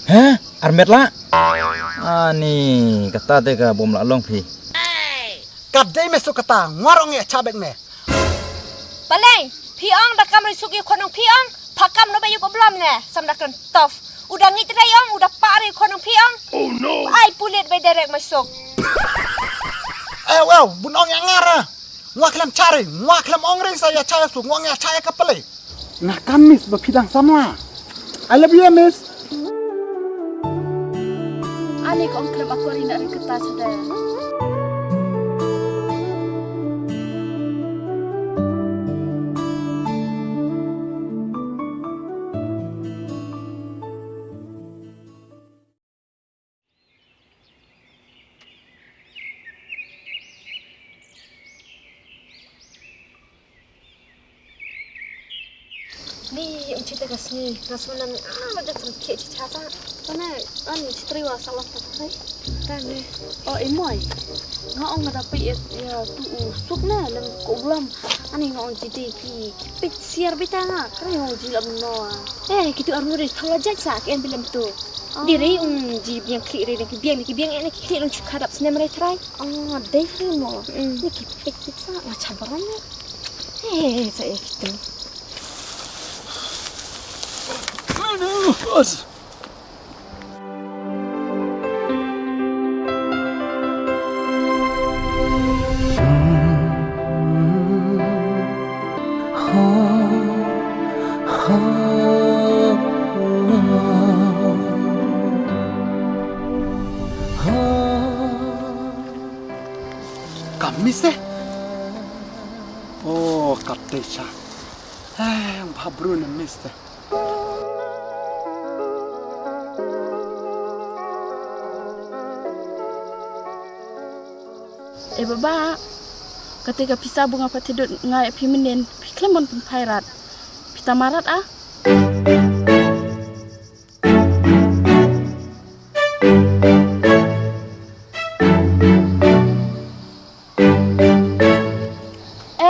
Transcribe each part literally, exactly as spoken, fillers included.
He? Armet la? Ani, kata te ka bym lah long phi. Ka dei me suk kata, nga ruh nga ïa cha bek ne. Balei, phi ong da kam ri suk ïa u khun nongphi ong, pha kam noh ba ïa u blom ne, sam da kren tough. U da ngeit re ong, u da pah re u khun nongphi ong. Oh no. Ai pulit ba direct me suk. Eh, wow, bun ong ïa nga ra. Nga khlem cha re, nga khlem ong re sa ïa cha ïa suk, nga ong ïa cha ïa ka pele. Nga kam miss ba phi dang samla. I love you, miss. Ani ka ong khlem akor ina ri kata sede. Ni, um, chita ka sngi, nga sngewna, ah, la dep sngewkhih chi cha sa. Tane, ani, chi triwa sa lak ta. Tane. Oh, i moi. Nga ong nga da peit ïa, ïa tu u suk ne, lem ko u blom. Ani nga ong chi dei ki, ki peit siar beit ta nga. Kare nga ong chi lem no. Eh, kitu arngut ri thang la jait sa, ki en bilem tu. Ah. Dei re ong chi biang khlieh re, ki biang, ki biang, eh, ki khlieh long chu khadap snem re trai. Ah, dei re mo. Mm. Ni ki peit peit sa, nga cha baram ne. Eh, sa eh kitu. Ka miss eh? Oh, ka te cha. Eh, ba bru ne miss te. Eh, baba, kata ka pisa ba nga pat thied dud nga ïa phi mynnin, phi khlem ban pynphai rat. Phi tama rat ah.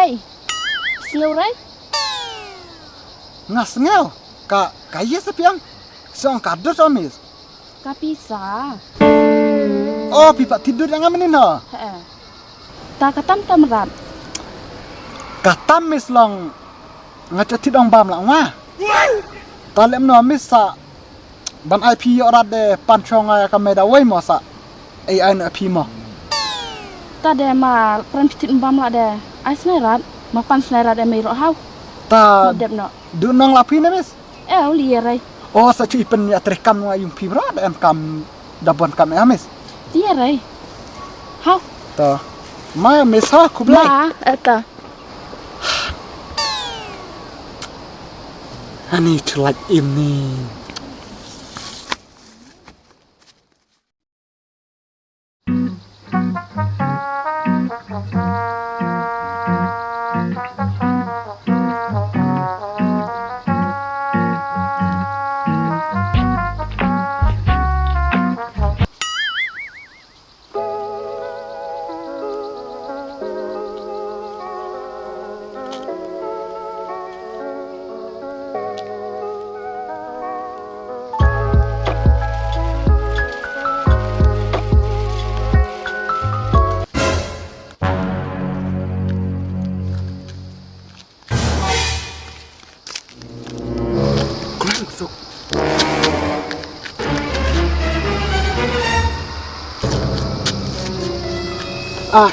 Ei, sngew re? Nga sngew, ka, ka ïa sa piang. Song ka dud o miss. Ka pisa. Oh, phi pat thied dud nga mynnin ho. He. Ta ka tam tam rat. Ka tam miss long nga cha thied ong bam la nga. Ta lem no miss sa. Ban ai phi ïoh rat de pan chong ai ka meda wei mo sa. Ei ai na phi mo. Ta de ma pran phi thied bam la de. Ai snai rat. Ma pan snai rat de mei ro hau. Ta dep no. Du nong la phi ne miss. Eh, uli rai. Oh, sa chu i pen ya tre kam nga yung phi bra da em kam da bon kam ya miss. Dia rai. Hau. Ta. Ma miss ha khublai. Ma, eh, ta. Ani chelak ini. Ah,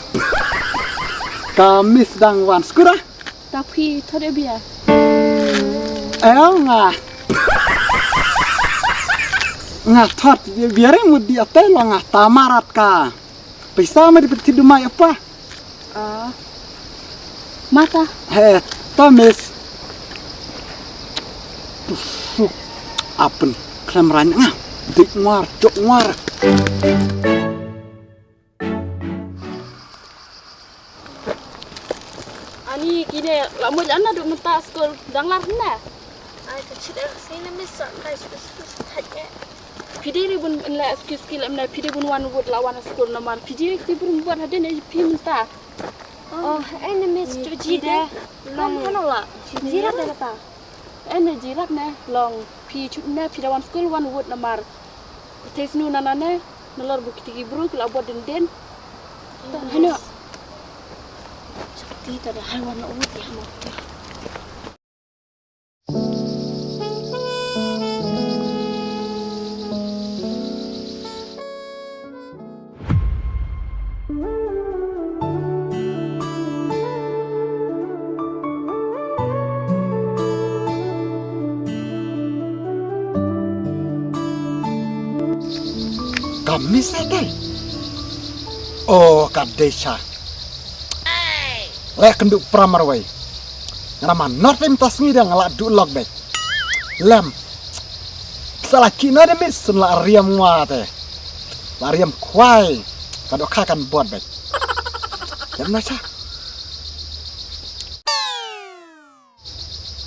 ka miss dang wan skul ah. Ta phi thot bia. Eh, nga. Nga thot bia re mut di atai lo nga tama rat ka. Pisa ma di peti du mai apa. Ah. Mata. He, ta miss. Tusuk. Apen klem ranya nga. Dik ngwar, jok ngwar. Ani kine la moj ana du mynta skul dang lar hynne. Ai ka chit er sini miss sa kai skul skul thaj eh. Phi dei re bun la skul skul em na phi dei bun wan wut la wan skul namar phi dei re bun wan hadien eh phi mynta. Oh, eh ne miss tu ji de. Long hano la. Ji ra de kata. Eh ne ji rap ne long phi chut ne phi da wan skul wan wut namar. Te snu na nane, nalor bu kiti ki bru ki la bot den den. Hano. Chakti ta da hai wan la umut ya mo. Ka miss ïa te. Oh, ka dei sha. Leh kynduh pram marwei. Nga da ma nor te mynta sngi da nga la duh lok beit. Lem. Sa la ki na de miss sun la riam ngwa te. La riam khwai. Ka dohkha kan bot beit. Lem na sha.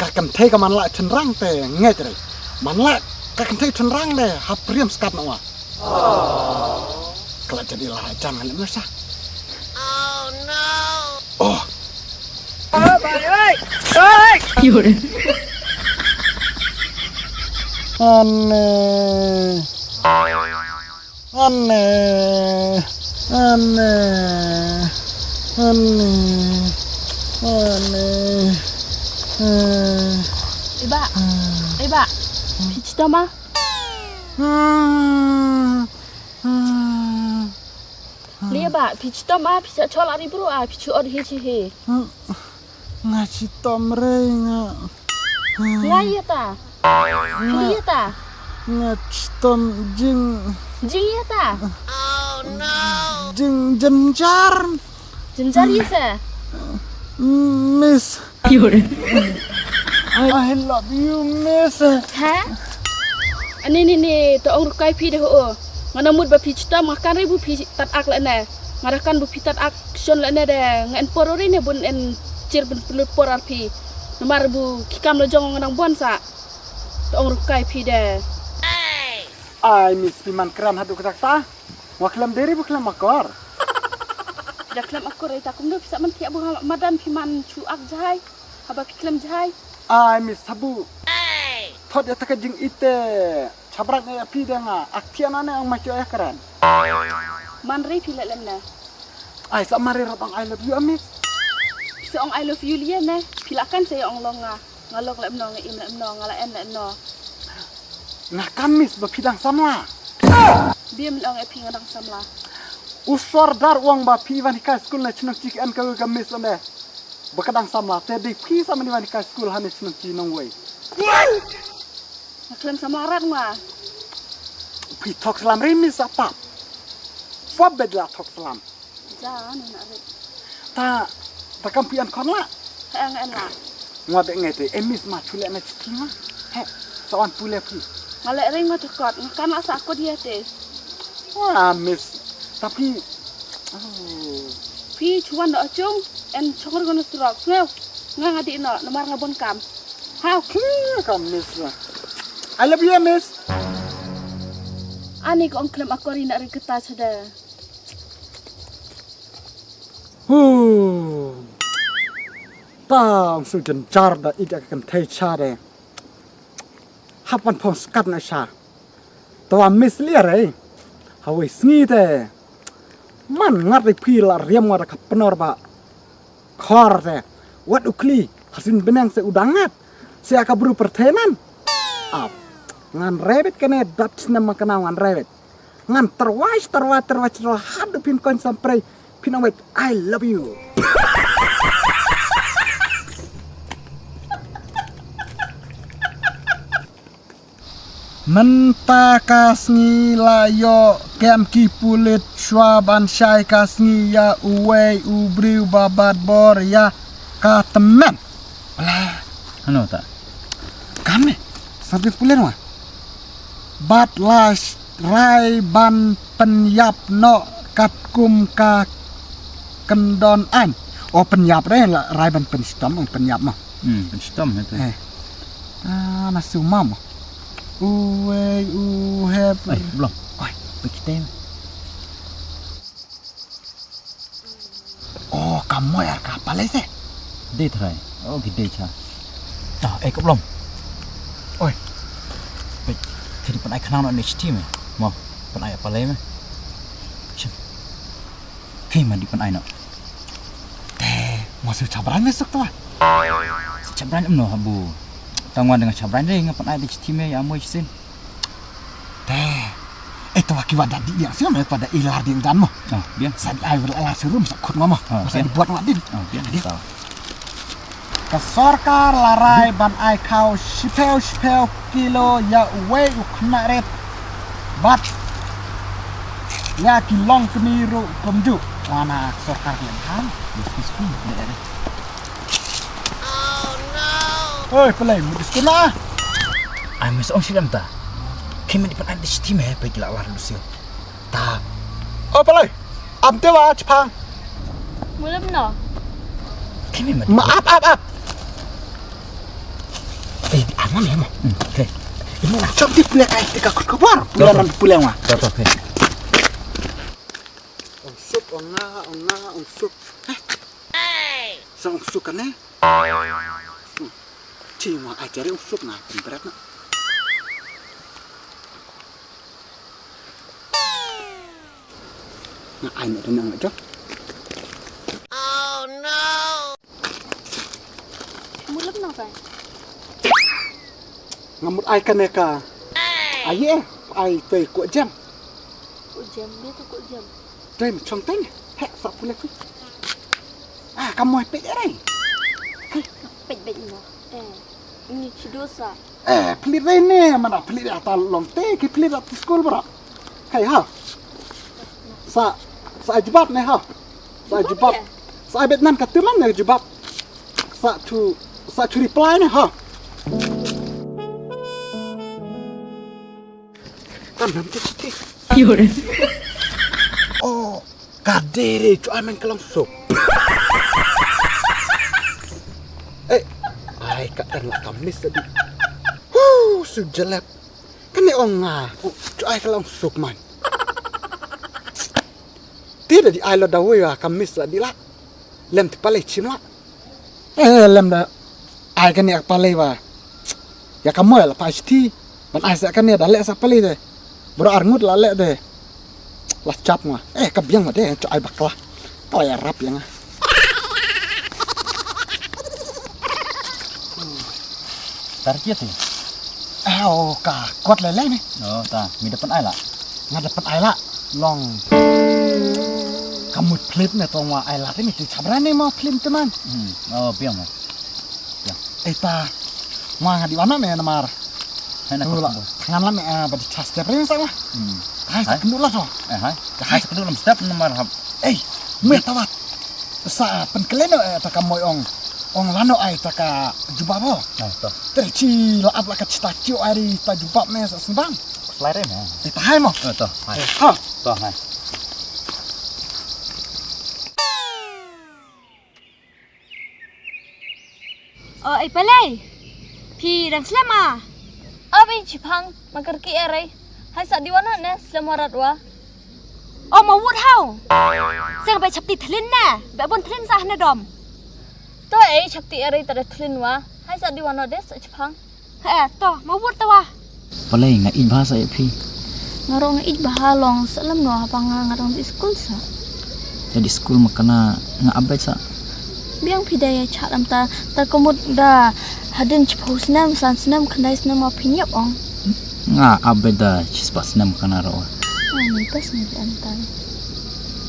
Ka kynthei ka man la chynrang te ngeit re. Man la ka kynthei chynrang de hap riam skat na wa. Ka la jadi la jan ngan lem na sha. Oh. Ane. Ane. Ane. Ane. Ane. Eh. Iba. Iba. Phi chitom ah. Hmm. Hmm. Lia ba, phi chitom ah, phi sa chol ari bru ah, phi chu or hi chi hi. Hmm. Nga chitom re nga. Nga ïa ta. Nga ïa ta. Nga chitom jing. Jing ïa ta. Jing jynjar. Jynjar ïa se. Miss. I love you, miss. Ha? Ani ni ni to ong rukai phi de ho. Nga na mut ba phi chitom nga kan re bu phi tat ak le ne. Nga da kan bu phi tat ak shon le ne de nga en por ri ne bun en chir bun plut por ar phi. Namar bu ki kam la jong nga nang bon sa. To ong rukai phi de. Ai miss phi man kran hadu kata kata. Wa khlem deri bu khlem akor. Phi da khlem akor ita kum do phi sa man thiah bu madan phi man chu ak jai. Haba ki khlem jai. Ai miss habu. Thot ya taka jing ite. Chabrak ne api de nga ak thiah na ne ang ma chu ya kran. Man ri phi le lem ne. Ai sa mari rap ang I love you amis. Sa ong I love you lia ne. Phi la kan sa ong long nga. Nga long lem no nga im lem no nga la en lem no. Nga kan miss ba phi dang samla. Bim long e phi nga dang samla. U sordar wang ba phi wan hikai school ne chnong chi ki en ka ka miss ande. Ba ka dang samla te dei phi sa mani wan hikai school ha ne chnong chi nong wei. Nga khlem samla rat nga. Phi thok slam ri miss sa pap. Fa bed la thok slam. Ja, nu na rit. Ta, ta kam phi an khon la. He ang en la. Ngwa be ngai te, emis ma chule na chiki ma. He, sa wan pule phi. Nga le ring ma chakot, nga kan la sa kot ye te. Wa miss, ta phi. Oh. Phi chuan do chung, en chong ro na surok. Sngew, nga nga di no, namar nga bon kam. How clear kam miss. I love you miss. Ani ko ong klem akori na ri kata chada. Huh. Ta ong su jen jar da ija ka kynthei cha de. Hapan phong skat na sha. Tawa miss lia re. Hawei sngi te. Man ngat ri phi la riam wa da ka penor ba. Khor te. Wat u kli. Hasin benang se u dangat. Se aka bru pertenan. Ap. Ngan rebet kene dat snem ma kana ngan rebet. Ngan terwais terwais terwais terwais haduh phin kon samprei phin awet I love you. Mynta ka sngi la ïoh kem ki pulit shwa ban shai ka sngi ïa uwei u briew ba bat bor ïa ka tymmen. Hano ta? Kane, sabit pulen wa. Bat la rai ban penyap no katkum ka kendon an. O penyap re la rai ban penstom, o penyap ma. Hmm, penstom itu. Eh. Ah, na suma ma. Uwe, uhe. Oi, belum. Oi, begitu. Oh, ka moi ar ka palai se. Dei trai. Oh, ki dei cha. Ta, eh, ka blom. Oi. Peit, thiri pan ai khnang no next team eh. Mo, pynai apa lei me? Shim. Phi ma di pynai no. Te, mo su chabran me suk twa. Su chabran em no habu. Tangwan dengan chabran dei nga pynai di chithi me ya mo isin. Te. Eh, twa ki wada di yang siam eh pada ilar di dan mo. Oh, biang. Sa di ai wala ilar serum sa khut mo mo. Oh, sa di buat ngadin. Oh, biang. Di. Ka sorkar la rai ban ai khaw shiphew shiphew kilo ïa uwei u khynnah rit bad ïa ki longkmie ruh kumjuh. Wana ka sorkar ki lam. Oi, pelai mu diskuna. Ai mes ong silam ta. Kim di pan di stim he pe ki la lar lu sio. Ta. Oh, pelai. Am te wa chpang. Mulam no. Kini ma. Ma ap ap ap. Eh, di aman ya ma. Hmm, okay. Ini nak chop di punya kai tika kut kubur. Punya nan pulang wa. Betul, okay. Ong suk, ong na, ong na, ong suk. Eh. Sa ong suk kan eh. Chi ma ai cari ong suk na pembret na. Na ai na dana na jok. Mulam no kai. Nga mut ai kane ka. Ai eh, ai toi ko jam. Ko jam dia tu ko jam. Toi mi chong teng. He sa pule ku. Ah, kamu ai pek rai. Pek pek no. Eh, ini chidosa. Eh, pelit rai ne mana pelit ata long te ki pelit ata school bro. Hai ha. Sa sa jubab ne ha. Sa jubab. Sa bet nan ka tuman ne jubab. Sa tu sa tu reply ne ha. Kan nam te chiti. Yore. Oh, kadere chu amen kalang sok. Eh, ai ka en la kamis tadi. Hu, su jelep. Kane ong nga, chu ai kalang sok man. Ti da di ai lo da wei wa kamis la di la. Lem ti pale chim la. Eh, lem da ai kane ak pale wa. Ya ka moy la pa chithi. Ban ai sa kane da le sa pale de. Bro ar ngut la le de. La chap nga. Eh, ka biang ma de cho ai bakla. Pale ya rap ya nga. Tar kia ti. Eh, oh, ka kot le le ni. Oh, ta. Mi da pan ai la. Nga da pan ai la. Long. Ka mut flip ne tong wa ai la ti mi ti chabra ne ma flip ti man. Hmm. Oh, biang ma. Biang. Eh, ta. Ma nga di wana me namar. Hai na ko. Ngan la me, ah, ba di chas te prin sa ma. Hmm. Hai sa kendu la so. Eh, hai. Hai sa kendu lam step namar hap. Eh, me tawat. Sa pen keleno eh ta ka moi ong. Ong lano ai ta ka jubab ho. Ah, to. Ter chi la ap la ka chita chiu ai ri ta jubab me sa sembang. Selai re me. Eh, ta hai mo. Eh, to. Hai. Eh, ha. To hai. O, ai palei. Phi dang slem a? Abi chipang, ma kyrkieh arei. Hai sa diwan ne, slem warat wa. O, ma wut hau. Seng bai chapti thlin ne, bai bun thlin sa hne dom. To ei chapti arei ta da thlin wa. Hai sa diwan ne, sa chipang. Eh, to, ma wut ta wa. Palei nga ij bha sa ïa phi. Nga rong ij bha long sa lem no haba nga nga rong di skul sa. Ïa di skul ma kana nga abet sa. Biang phi da ïa cha lam ta ta kumut da hadin chiphu snem san snem khnai snem ma phi nyap ong. Nga abet da chispa snem kana ro. Ani pas ni bi antan.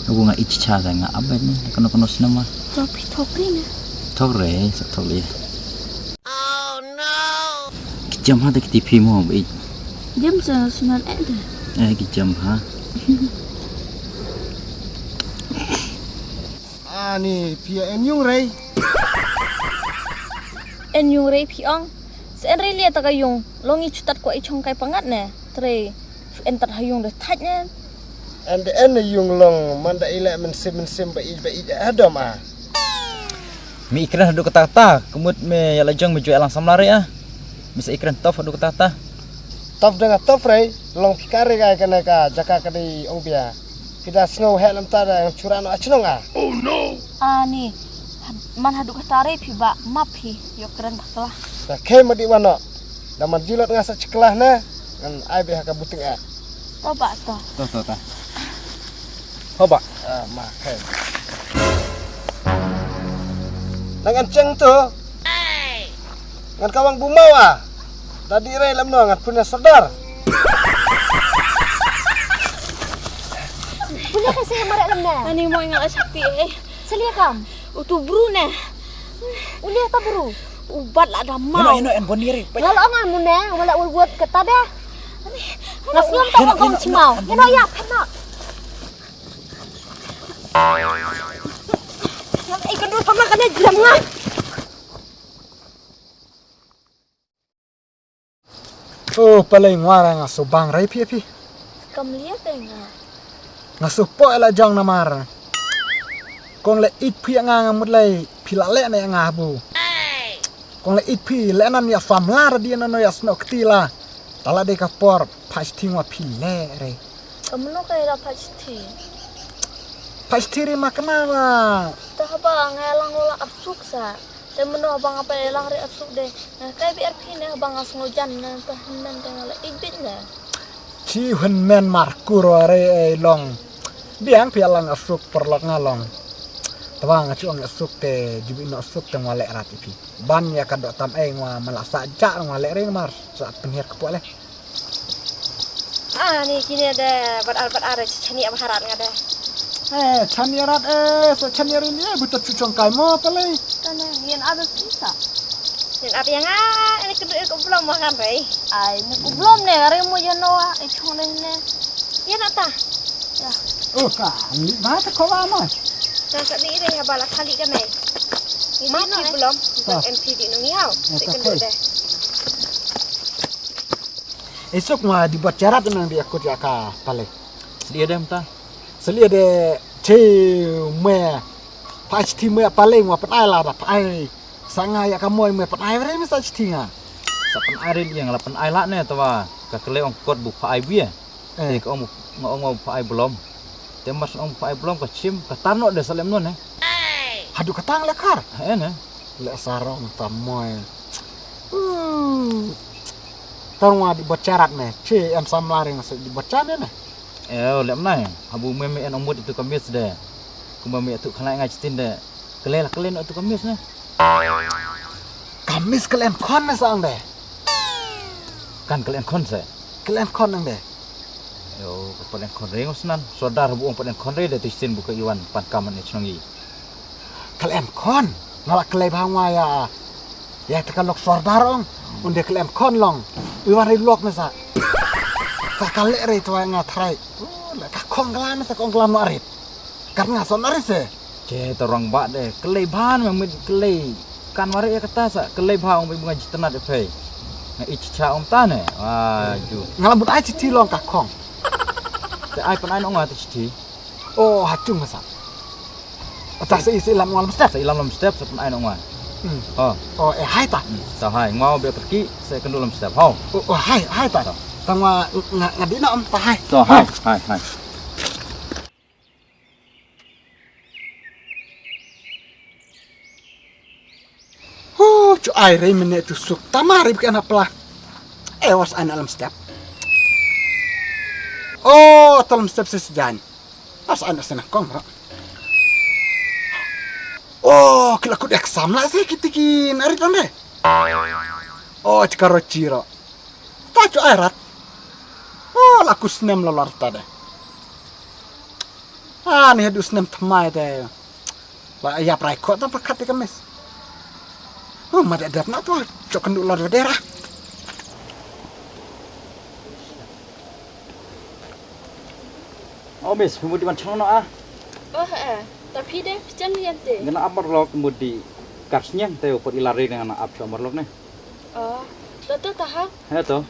Aku nga ij cha da nga abet ni kana kana snem ma. To phi thok ri ne. Thok re sa thok le. Ki jam ha da ki tipi mo ba ik. Jam sa sunan eh da. Eh ki jam ha. Ani pia en yung rei. En yung rei phi ong. Se en rei lia ta ka yung. Long i chutat ko i chong kai pangat ne. Trei. Chu en tat ha yung de thaj ne. En de en yung long man da i le men sim men sim ba i ba i adom a. Mi ikren haduh kata kata, kemut me ya lajong me jual lang samlari ah. Me sa ikren tof haduh kata kata. Tof dengan tof rei, long pikar rei kai kena ka jaka kadi ong bia. Pida snow hek lam tada yang chura no achnong ah. Oh no. Ani, man haduh kata rei pi ba map pi yok keren bakla. Da khe madi wano. Da man jilot nga sa chiklah na, ngan ai bia ka buting ah. To ba to. To to ta. Ho ba. Ah, ma khe. Nang an cheng to. Ngan kawang bumau ah. Tadi rai lam no ngan punya sordar. Punya kasi yang marah lam na. Ani mo ngal asakti eh. Selia kam. Utu bru ne. Ulia ta bru. Ubat la da mau. Ino ino en boniri. Ngal angan mu ne, wala ulwat kata dah. Ngas ngam ta kong chimau. Ino ya, kena. Ngal ai kendu sama kena jam ngai. Oh, palei ngwara nga subang rai phi phi. Kam lia te nga. Nga supo ela jong namar. Kong le it phi nga nga mut lei phi la le ne nga bu. Kong le it phi le nan ya famla ra di no ya sno kti la. Tala de ka por phai sting wa phi le re. Kamno ka ila phai sting. Phai sting ri makna wa. Tah ba nga lang wala arsuk sa. Te mano haba nga peit ïa la ri arsuk de. Nga kai biar phi ne haba nga sngew jan ne te hynmen te nga la ïeit bit ne. Chi hynmen mar kur wa re ei long. Biang phi ïa lang arsuk paralok nga long. Te ba nga chu ong arsuk te jibi no arsuk te ngwa leh rat ïa phi. Ban ïa ka doh tam ei ngwa mala sa ja ngwa leh ri mar sa pynhiar kpoh leh. Ah, ni kine de bat ar bat ar chani am harat nga de. Eh, chani rat eh, so chani rin eh, buta chuchong kai mo palei. Kana yin ar pisa. Yin ar yang ah, ini kedu ko belum makan rei. Ai, mu ko belum ne, are mo ya no, ai chong ne ne. Ya nak ta. Ya. Oh, ka ni ba ta ko ba mo. Ta sa di re ya bala kali kan eh. Ini no belum, bukan M P di nung yau. Te kendu de. Esok ma di buat jarat nang di akut ya ka pale. Selia dem ta. Selia de che me. Pa chi me pale ma penai la da pai. Sanga ya ka moi me penai re me sa chi nga. Sa penai re yang la penai la ne tawa ka kele ong kot bu pai bia. Eh. Ka ong nga ong bu pai belum. Te mas ong pai belum ka chim ka tarno de salem no ne. Hadu ka tang le kar. Eh ne. Le sarong ta moi. Hmm. Tang wa di bacharat ne. Che en samla ring se di bachan ne. Eh, lem nai. Habu mem en omut itu kamis de. Kuma mi itu khalai ngai chitin de. Kele la kele no itu kamis ne. Kamis kelen khon ne sang de. Kan kelen khon se. Kelen khon nang de. Yo, kelen khon ring usnan. Sordar bu ong kelen khon re de tisin bu ka iwan pan kam ne chnong i. Kal em khon. Nga la kle bha ngwa ya. Ya te ka lok sordar ong. Unde kal em khon long. Wi wan ri lok ne sa. Ka kal le re twa nga thrai. Oh, le ka khong kala ne sa kong kala no arit. Kat nga son arit se. Che to rong ba de. Kle bha me mit kle. Kan wari ya kata sa. Kle bha ong bi bunga jitna de phe. Nga ich cha ong ta ne. Wa ju. Nga la mut ai chithi long ka khong. Te ai pan ai no nga te chithi. Oh, ha chung masa. Ata sa isi lam ngwa lam step. Sa ilam lam step sa pun ai nong ngwa. Hmm. Oh. Oh, eh hai ta. Hmm. Sa hai ngwa be perki sa kendu lam step. Ho. Oh, oh hai, hai ta. Ta ngwa nga nga di na om ta hai. Sa hai, hai, hai. Hu, chu ai rei mene tu suk tamar rei bikin apa lah. Eh, was anak lam step. Oh, ta lam step sesejan. Was anak senang kong bro. Oh, kila kut eksam lah sih kita kin ari tande. Oh, cekaro ciro. Ta chu ai rat. Oh, la ku snem la lar ta de. Ah, ni hadu snem tmai de. La ya prai ko ta pakat de kamis. Oh, ma de dep na to. Chok kendu lar de ra. Oh, miss, phi mut di ban chong no ah. Oh, eh. Ta phi de phi chen yan te. Ngana ap marlok mut di kar snyang te upot ilari ngana ap chong marlok ne. Oh, to to ta ha. He to.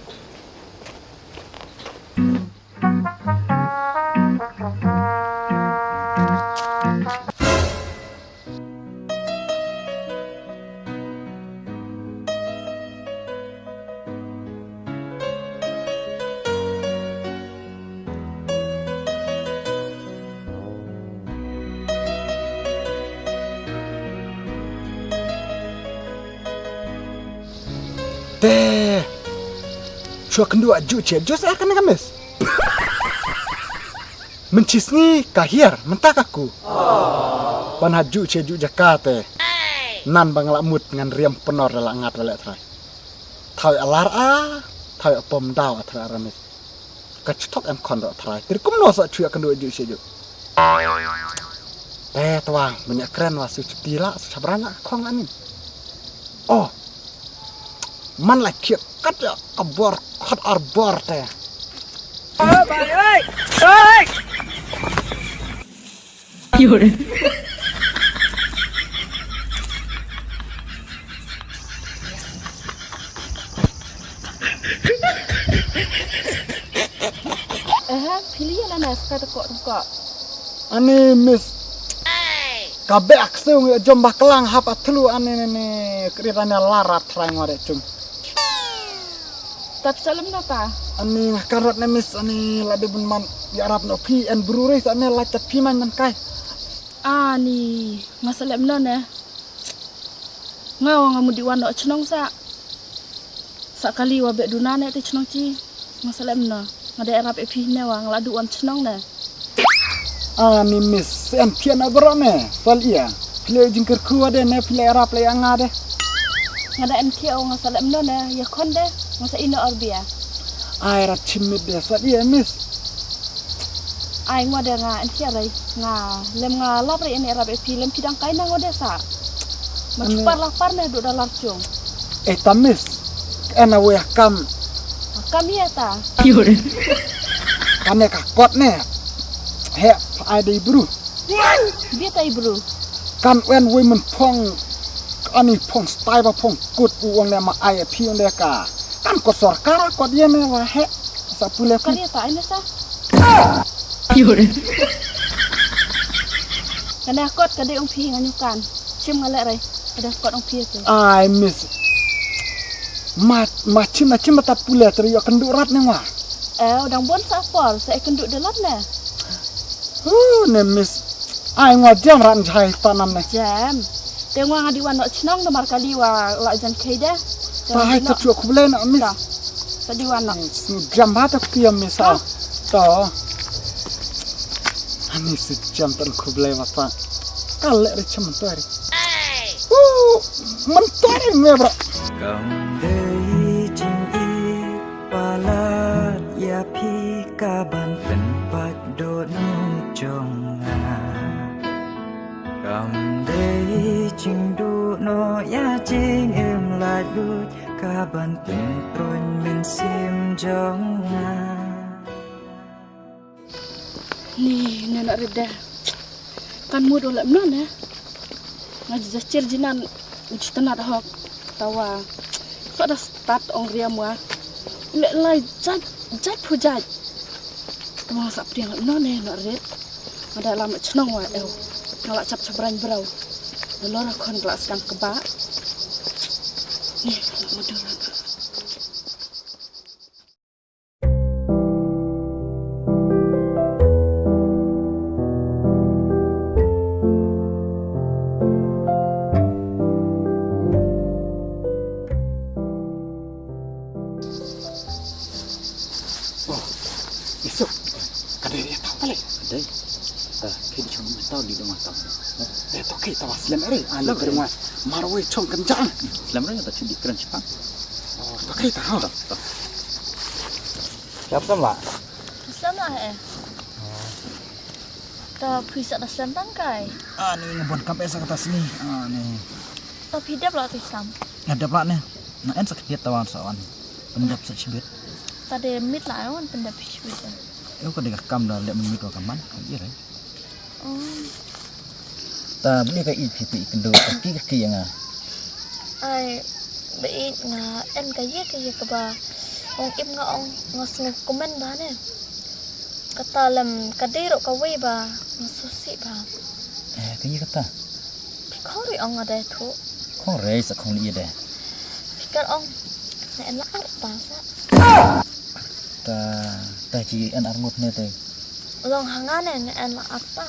Te. Chua kendu aju che. Just akan kamis. Mynshisngi ka hiar, mynta ka ku. Ban ha ju che ju jaka te. Nan ba nga la mut ngan riam pynor da la ngat wa leh trai. Thaw ya lar a, thaw ya pom daw a trai aramis. Ka chitok em khon ro trai. Tir kumno sa chu ya kyndu ju che ju. Te twa, mynne kren wa su chuti la, su chabran la khong ani. Oh. Man la khiet kat ya ka bor khot ar bor te. Ehe, phi li ïa lane ska te kok te kok. Ani miss. Ka bek ak sew ngi jom baklang hap a thlu ani ne ne kri tanya larat trai ngore chung. Tap salam na ta. Ani nga karot ne miss ani la de bun man ya rap no phi en bru re sa ne la chat phi man man kai. Ani nga salam no ne. Nga wa nga mudi wan no chnong sa. Sa kali wa bek duna ne te chnong chi. Nga salam no. Nga de rap e phi ne wa nga la du wan chnong ne. Ani miss en phi na bro ne. Fal ia. Phi le jingkir khu wa de ne phi le rap le ya nga de. Nga da en phi o nga salam no ne. Ya khon de. Nga sa ino arbia. Ai rat chimit de fal ia miss. Ai ngwa de nga en phi rai. Nga lem nga lap rai en rap e phi lem phi dang kai na ngwa de sa. Ma chupar lapar ne du da lar chung. E tamis. Ena we kam. Kam ya ta. Kane ka kot ne. He ai dei bru. Bi tai bru. Kan wen we men phong. Ani phong stai ba phong kut u ong ne ma ai phi ong de ka. Kan kot sorkar kot ye ne wa he. Sa pule phi. Kali ta ai ne sa. Kane kot ka dei ong phi nga nyukan. Chim nga leh rai. Ka dei kot ong phi te. Ai miss. Ma ma chim ma chim ma ta pule tre yo kendu rat ne ngwa. Eh, dang bon sa por sa e kendu de lat ne. Hu ne miss. Ai ngwa jam rat jai tanam ne. Jam. Te ngwa nga di wan no chnong no mar kali wa la jan khei de. Ta hai ta chua khuble na miss. Sa di wan no. Jam ba ta khuya miss. To. Ani si jam tan khublei mata. Kal le re cham mentari. Uh, mentari me bro. Kam dei jingïeit palat ïa phi ka ban pynpait dohnud jong nga. Kam dei jingduh noh ïa jingim laitluid ka ban pynpruin mynsiem jong nga. Ni ne na rida. Kan mut u lem no ne. Nga ji jachir jinan u jitanat hok. Tawa. So da start ong riam wa. Le lai jaj jaj phu jaj. Tawa sa priang lem no ne na rid. Nga da lam chnong wa ew. Nga la chap chabrang brau. Da lora khon ka la sdang kba. Ni na mudur. Oh, Isuk, ka dei ïa tau kali. Ka dei. Ta, ki di chong tau di dong tau. Eh, to ki tau slem eri, ah, le kering wa. Marwei chong kenjang. Slem eri, ta chi di keren chipang. Oh, to ki ta, ha. Ta, ta. Siap kan, Mak? Slem lah, eh. Ta phi sa da slem tang kai. Ah, ni ngebon kam esa kata sini. Ah, ni. Ta phi dep lah ti slem. Nga dep lah ne. Na en sa khdiat tawan sa wan. Pyndep sa chibit. Ta de mit lah wan pyndep chibit. Yo ka de ka kam da leh mynmiet wa ka man. Ka ïa re. Oh. Ta bli ka i phi phi kendo ka ki ka ki ïa nga. Ai ba i nga en ka ïa ka ïa ka ba. Ong im nga ong nga sngew kumen ba ne. Kata lem ka dei ruh kawei ba nga susi ba. Eh, ka ïa kata. Phi khong ri ong nga dei thu. Khong rei sa khong li ïa dei. Phi kar ong na en la ar ta sa. Ta ta ji en ar ngut ne te. Long hanga ne na en la ar ta.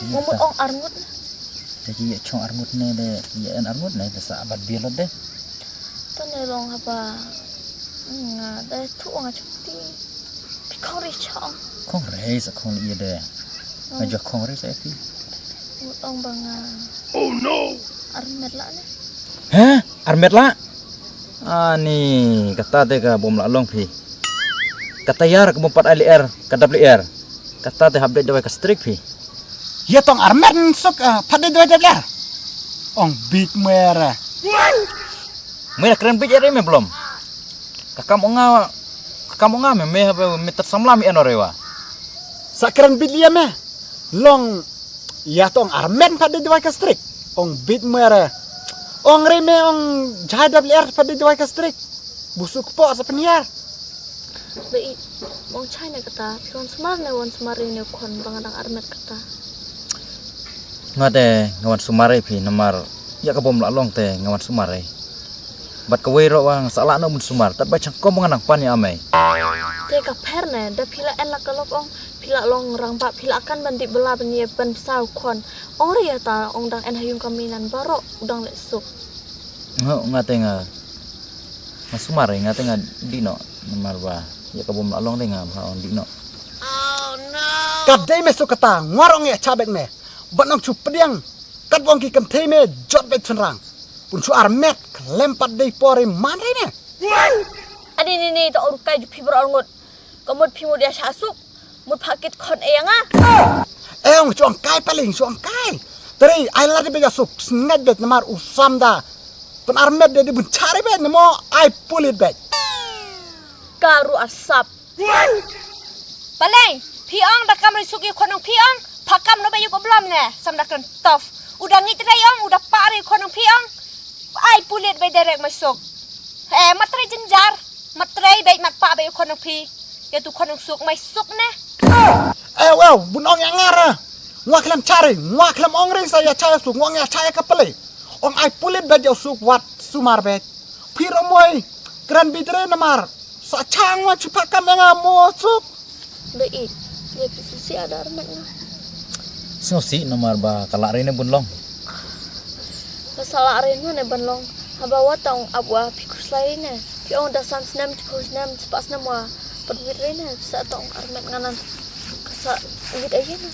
Ji Mo mut ta. Ong ar ngut ne. Ta ji chong ar ngut ne de ji en ar ngut ne te sa bat biel de. Ta ne long haba. Nga dei thu ong a chuk ti. Phi Khong ri chong. Khong ri sa khong ri de. Nga jok khong ri sa phi. Ong bang. Oh no. Armet la ne. Hah? Armet la? Ani kata te ka bom la long phi. Kata ïar ka bom pat ai lyer, ka dap lyer. Kata te hap dei dawai ka strik phi. Ïa tong armet suk, ah, pat dei dawai dap lyer. Ong bit mera. Mera kren bit ïa re me blom. Ka kam ong nga, ka kam ong nga me me haba me tat samla me eno rewa. Sa kren bit ïa me. Long ïa tong armet pat dei dawai ka strik. Ong bit mera. Ong re me ong jai dap lyer pat dei dawai ka strik. Busuk po sa pynhiar. Ba i, ong China kata, phi wan sumar ne wan sumar ne khon bang dang armet kata. Nga te nga wan sumar phi namar ïa ka bom la long te nga wan sumar. Bad kawei ruh wa nga sa lah noh ban sumar, tad ba chang kom nga nang pan ïa amai. Te ka pher ne, da phi la en la ka lok ong, phi la long rangbah, phi la kan ban dih bala ban ïa ban bsa u khon. Ong re ïa ta, ong dang en ha ïung ka minan baroh u dang leh suk. Nga te nga nga sumar nga te nga dih noh namar ba ïa ka bom la long te nga ha ong dih noh. Ka dei me suk kata, nga ruh nga ïa cha beit me. Bad nang chu pdiang. Kat bong ki kynthei me jot beit chynrang. Pun chu armet khlem pat dei por i man re ne. Ani ni ni to rukai ju phi bro ngut. Ka mut phi mut ïa sha suk. Mut pha kit khon e nga. Eh, ong chu ong kai paling, chu ong kai. Teri ai la de beit ïa suk, sngat beit namar u sam da. Pun armet de di bun chari beit namo ai pulit beit. Ka ru arsap. Paleng, phi ong da kam ri suk ïa khon ong phi ong, pha kam no ba ïa ko blom ne, sam da kren tof. U da ngit rei ong, u da pa ri khon ong phi ong. Ai pulit ba direct mai suk. Eh, mat rei jynjar, mat rei ba mat pa ba ïa khon ong phi. Ïa tu khon ong suk mai suk ne. Ew, ew, bun ong ïa nga ra. Nga khlem chari, nga khlem ong ri sa ïa cha ïa suk, nga ong ïa cha ïa ka pele. Ong ai pulit ba ïa suk wat sumar beit. Phi ro moi, kren bit re namar. Sa chang wa chu pha kam nga mo suk. Be i, ye pi si si ada armet nga. Sngewsih namar ba ka la re ne bun long. Ka sa la re ne ban long. Haba wa tong ap wa phi khuslai ne. Phi ong da san snem, chiphew snem, spah snem wa. Pat wit re ne, sa tong armet nga nan. Ka sa wit aye ne.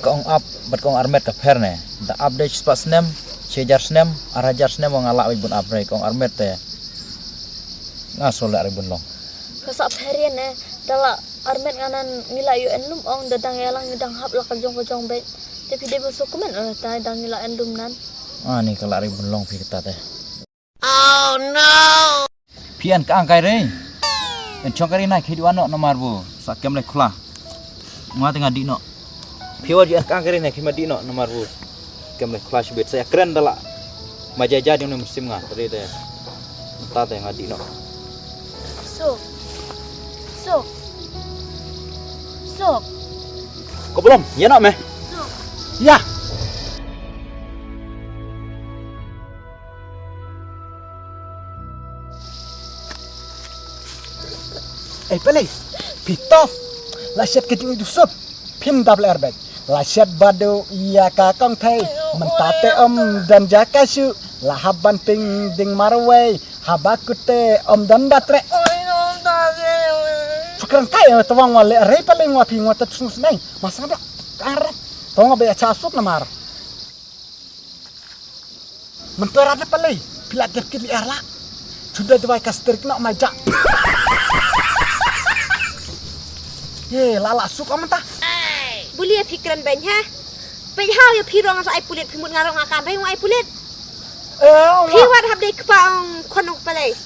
Ka ong ap, bad ka ong armet ka pher ne. Da ap de spah snem, shi hajar snem, ar hajar snem wa nga la wit bun ap re, ka ong armet te. Nga sole ari bun long. Ka sa pher ïa ne, da la armet nga nan ngi la ïoh en lum ong da dang ïa lang ngi dang hap la ka jong ka jong beit. Te phi dei ba suk kumne ong ta dang ngi la en lum nan. Ani ka la ari bun long phi kata te. Oh no. Phi en ka ang kai re. En chong kai re na khi duan no namar bu sa kem le khula. Nga te nga dih noh. Phi wa ju en ka kren ne khi ma dih noh namar bu kem le khla shibit sa ïa kren da la. Ma ja ja jong ne musim nga tadi de. Ta te nga dih noh. Sok. Sok. Sok. Ko belum, ïa noh me. Sok. Ïa. Ei pele. Pito. La shet ke ding du sup. Phin dap le erbek. La shet badu ïa ka kong thei. Mynta te om dan ja ka shu. La hap ban ping ding marwei. Haba kute om dan da tre. Chukran kai tawang wa le rei pele ngwa phi ngwa tat sung snai. Masa da. Kar. Tawang ba ya cha sup namar. Mynta rat pele, phi la dep kit li er la. Chuda dawai ka strik nok mai ja. Ye, la la suk am ta. Buli ya phi kren beng ha. Phi ha ya phi rong ai pulit phi mut ngarong akan reng ai pulit. Eh, phi wat hap dei kpa ong khon ong pele.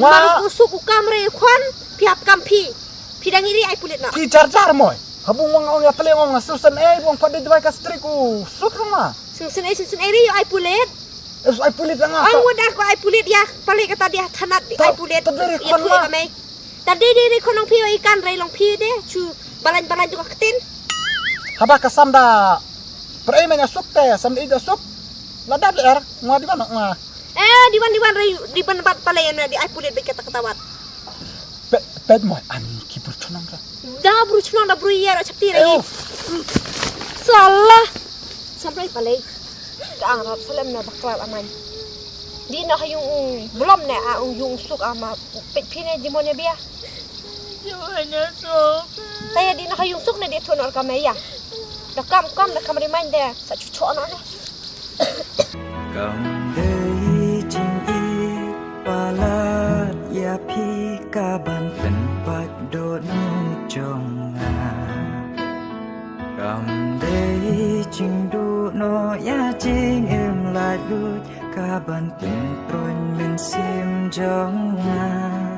Mar ku suk u kam re khon phi hap kam phi. Phi dang iri ai pulit na. Phi jar jar moi. Habu wang ong ya pele ong susan eh wang pade dawai ka strik u suk rong ma. Sung sun ei sung sun ei ri yu ai pulit. Es ai pulit nga. Ong wada ko ai pulit ya palik kata dia thanat di ai pulit. Tadi ri khon ma. Tadi di ri khon ong phi ikan ri long phi de chu balan balan tu ka ketin. Haba ka sam da. Prai ma nya suk te sam i da suk. Lada de er ngwa di ban ngwa. Eh di ban di ban ri di ban bat pale ya di ai pulit be kata kata wat. Pet pet mo ani ki bru chunang ka. Da bru chunang da bru ya ra chapti ra. Salah. Sampai pale. Ka ang rap salam na bakla aman. Di na hayung ung belum ne a ung yung suk ama pet pine di mo ne bia. Te ïa dih noh ha ïungsuk ne dih thun or ka me ïa. Da kam kam da kam remind de sa chu choh noh ne. Kam dei jingïeit palat ïa phi ka ban pynpait dohnud jong nga. Kam dei jingduh noh ïa jingim laitluid ka ban pynpruin mynsiem jong nga.